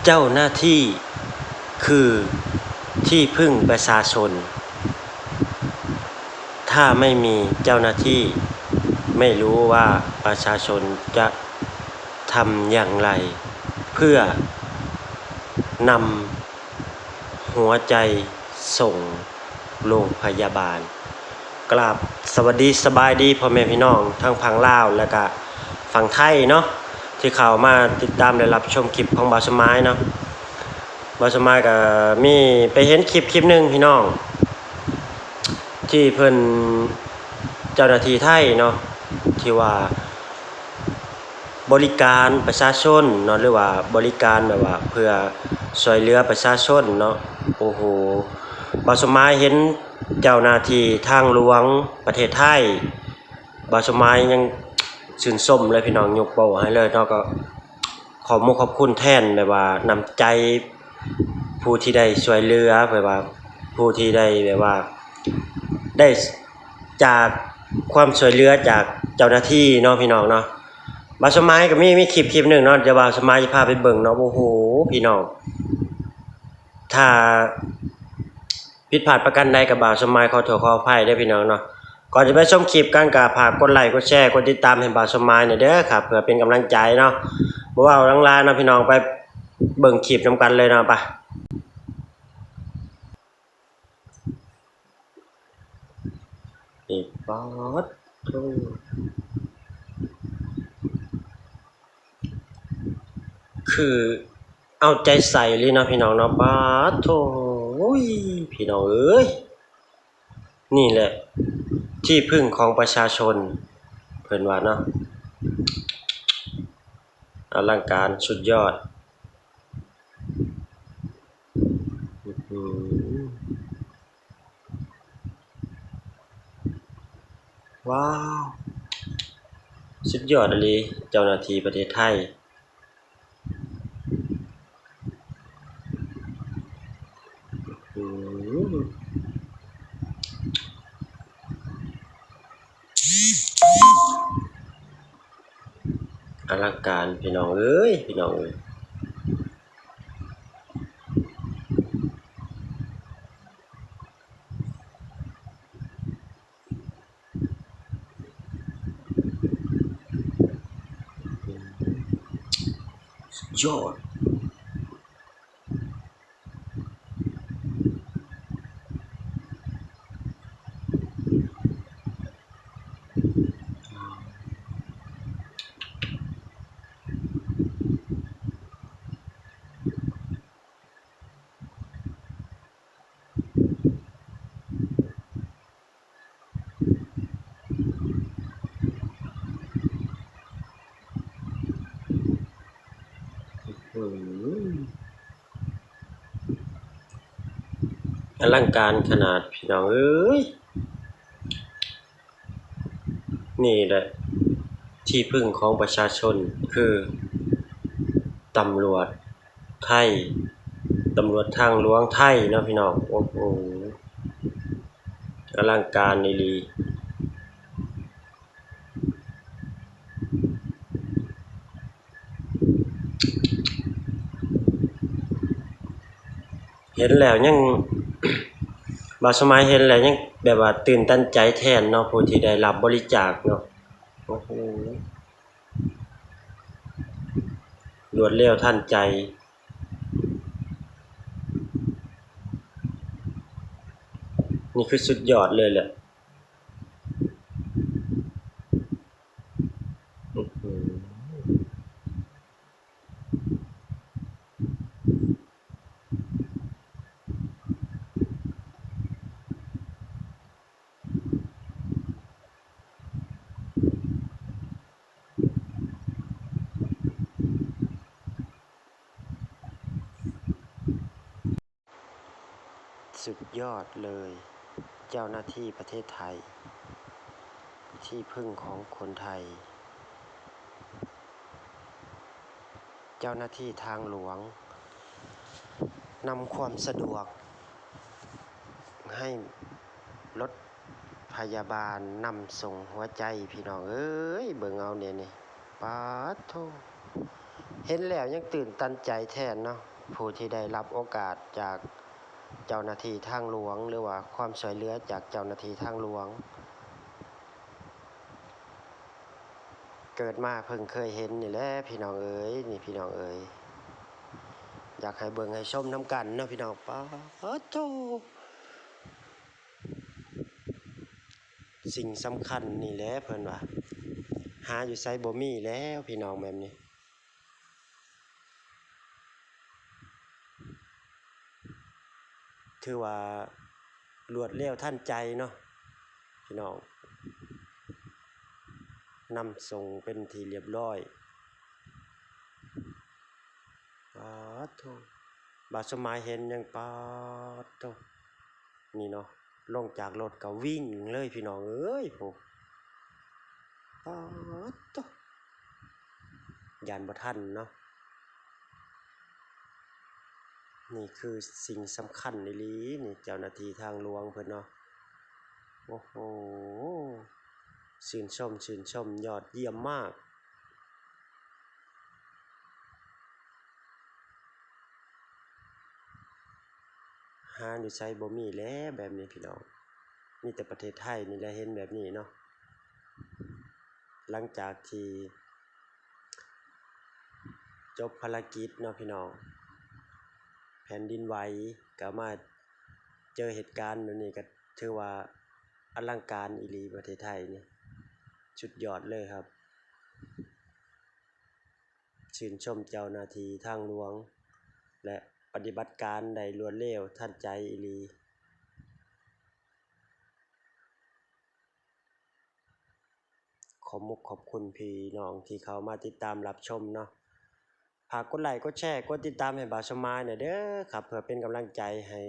ເຈົ້າໜ້າທີ່ຄືທີ່ເພິ່ງປະຊາຊົນ. ຖ້າໄມ່ມີເຈົ້າໜ້າທີ່, ໄມ່ຮູ້ວ່າປະຊາຊົນຈະທຳຢ່າງໃດເພື່ອນຳຫົວໃຈສົ່ງໂລງພະຍາບານ. ກາບສະຫວັດດີສະບາຍດີພໍ່ແມ່ພີ່ນ້ອງທັງຝັ່ງລາວ ແລະກະຝັ່ງໄທເນາະ ທີ່ເຂົ້າມາຕິດຕາມ ແລະ ຮັບຊົມຄລິບຂອງບ່າວສະໝາຍເນາະ. ບ່າວສະໝາຍກະມີໄປເຫັນຄລິບຄລິບໜຶ່ງພີ່ນ້ອງ ທີ່ເພິ່ນ ເຈົ້າໜ້າທີ່ໄທເນາະ ທີ່ວ່າ ບໍລິການປະຊາຊົນເນາະ ຫຼືວ່າບໍລິການແບບວ່າເພື່ອຊ່ວຍເຫຼືອປະຊາຊົນເນາະ. ໂອ້ໂຫ ບ່າວສະໝາຍເຫັນເຈົ້າໜ້າທີ່ທາງຫຼວງປະເທດໄທ ບ່າວສະໝາຍຍັງຊື່ນຊົມເລີຍພີ່ນ້ອງ, ຍົກໂປ້ໃຫ້ເລີຍເນາະ. ກໍຂອບມຸກຂອບຄຸນແທນແບບວ່ານ້ຳໃຈຜູ້ທີ່ໄດ້ຊ່ວຍເຫຼືອ ແບບວ່າຜູ້ທີ່ໄດ້ແບບວ່າໄດ້ ຈາກຄວາມຊ່ວຍເຫຼືອຈາກເຈົ້າໜ້າທີ່ເນາະ ພີ່ນ້ອງເນາະ. ບ່າວສະໝາຍກໍມີ ມີຄລິບ ຄລິບໜຶ່ງເນາະ ດຽວບ່າວສະໝາຍຈະພາໄປເບິ່ງເນາະ. ໂອ້ໂຫ ພີ່ນ້ອງ ຖ້າຜິດພາດປະການໃດກໍບ່າວສະໝາຍຂໍໂທດຂໍອະໄພເດີພີ່ນ້ອງເນາະ. ກ່ອນຈະໄປຊົມຄລິບກັນ ກໍຝາກກົດໄລ ກົດແຊ ກົດຕິດຕາມໃຫ້ບ່າວສະໝາຍແດ່ເດີຄັບ ເພື່ອເປັນກຳລັງໃຈເນາະ. ບໍ່ເວົ້າຫຼາຍເນາະ ພີ່ນ້ອງ ໄປເບິ່ງຄລິບນຳກັນເລີຍເນາະ ໄປ. ນີ້ ປາດໂທ້ ຄືເອົາໃຈໃສ່ອີ່ຫຼີເນາະ ພີ່ນ້ອງເນາະ. ປາດໂທ້ ໂອ້ຍ ພີ່ນ້ອງເອີຍ ນີ້ແຫຼະທີ່ເພິ່ງຂອງປະຊາຊົນ ເພິ່ນວ່າເນາະ. ອະລັງການສຸດຍອດ. ອື້ຫື ວ້າວ ສຸດຍອດອີ່ຫຼີ ເຈົ້າໜ້າທີ່ປະເທດໄທ. ອື້ຫື ອະລັງການ ພີ່ນ້ອງເອີຍ ພີ່ນ້ອງເອີຍ. ສຸດຍອດ. ອະລັງການຂະໜາດ ພີ່ນ້ອງເອີຍ. ນີ້ແຫຼະທີ່ເພິ່ງຂອງປະຊາຊົນ ຄືຕຳຫຼວດໄທ ຕຳຫຼວດທາງຫຼວງໄທເນາະ ພີ່ນ້ອງ. ໂອ້ໂຫ ອະລັງການອີ່ຫຼີ. ເຫັນແລ້ວຍັງ ບ່າວສະໝາຍເຫັນແລ້ວຍັງແບບວ່າຕື່ນຕັນໃຈແທນເນາະ ຜູ້ທີ່ໄດ້ຮັບບໍລິຈາກເນາະ. ໂອ້ໂຫ ລວດເລັວທັນໃຈ. ນີ້ຄືສຸດຍອດເລີຍແຫຼະ. ສຸດຍອດເລີຍ ເຈົ້າໜ້າທີ່ປະເທດໄທ ທີ່ເພິ່ງຂອງຄົນໄທ. ເຈົ້າໜ້າທີ່ທາງຫຼວງນຳຄວາມສະດວກໃຫ້ລົດພະຍາບານນຳສົ່ງຫົວໃຈ ພີ່ນ້ອງເອີຍ. ເບິ່ງເອົາແດ່ນີ້ ປາດໂທ້ ເຫັນແລ້ວຍັງຕື່ນຕັນໃຈແທນເນາະ. ຜູ້ທີ່ໄດ້ຮັບໂອກາດຈາກເຈົ້າໜ້າທີ່ທາງຫຼວງ ຫຼືວ່າຄວາມຊ່ວຍເຫຼືອຈາກເຈົ້າໜ້າທີ່ທາງຫຼວງ. ເກີດມາເພິ່ງເຄີຍເຫັນນີ້ແຫຼະພີ່ນ້ອງເອີຍ ນີ້ພີ່ນ້ອງເອີຍ ຢາກໃຫ້ເບິ່ງໃຫ້ຊົມນຳກັນເນາະພີ່ນ້ອງ. ປາດໂທ້ ສິ່ງສຳຄັນນີ້ແຫຼະເພິ່ນວ່າ ຫາຢູ່ໃສບໍ່ມີແລ້ວພີ່ນ້ອງ ແບບນີ້. ຖືວ່າລວດເລັວທັນໃຈເນາະພີ່ນ້ອງ ນຳສົ່ງເປັນທີ່ລຽບຮ້ອຍ. ປາດໂທ້ ບ່າວສົມໝາຍເຫັນຍັງ ປາດໂທ້ ນີ້ເນາະ ລົງຈາກລົດກໍວິ່ງເລີຍພີ່ນ້ອງເອີຍ ໂອ້ ປາດໂທ້ ຢ້ານບໍ່ທັນເນາະ. ນີ້ຄືສິ່ງສຳຄັນອີ່ຫຼີນີ້ ເຈົ້າໜ້າທີ່ທາງຫຼວງເພິ່ນເນາະ. ໂອ້ໂຫ ຊື່ນຊົມ ຊື່ນຊົມ ຍອດຢ້ຽມມາກ. ຫາຢູ່ໃສບໍ່ມີແຫຼະແບບນີ້ພີ່ນ້ອງ ມີແຕ່ປະເທດໄທນີ້ແຫຼະເຫັນແບບນີ້ເນາະ. ຫຼັງຈາກທີ່ຈົບພາລະກິດເນາະພີ່ນ້ອງ ແຜ່ນດິນໄຫວ ກໍມາເຈີເຫດການແບບນີ້ ກໍຖືວ່າອະລັງການອີ່ຫຼີ ປະເທດໄທນີ້ ສຸດຍອດເລີຍຄັບ. ຊື່ນຊົມເຈົ້າໜ້າທີ່ທາງຫຼວງ ແລະ ປະຕິບັດການໄດ້ລວດເລັວທັນໃຈອີ່ຫຼີ. ຂອບມຸກຂອບຄຸນພີ່ນ້ອງທີ່ເຂົ້າມາຕິດຕາມຮັບຊົມເນາະ. ຝາກກົດໄລ້ ກົດແຊ ກົດຕິດຕາມໃຫ້ບ່າວສົມໝາຍແດ່ເດີຄັບ ເພື່ອເປັນກຳລັງໃຈໃຫ້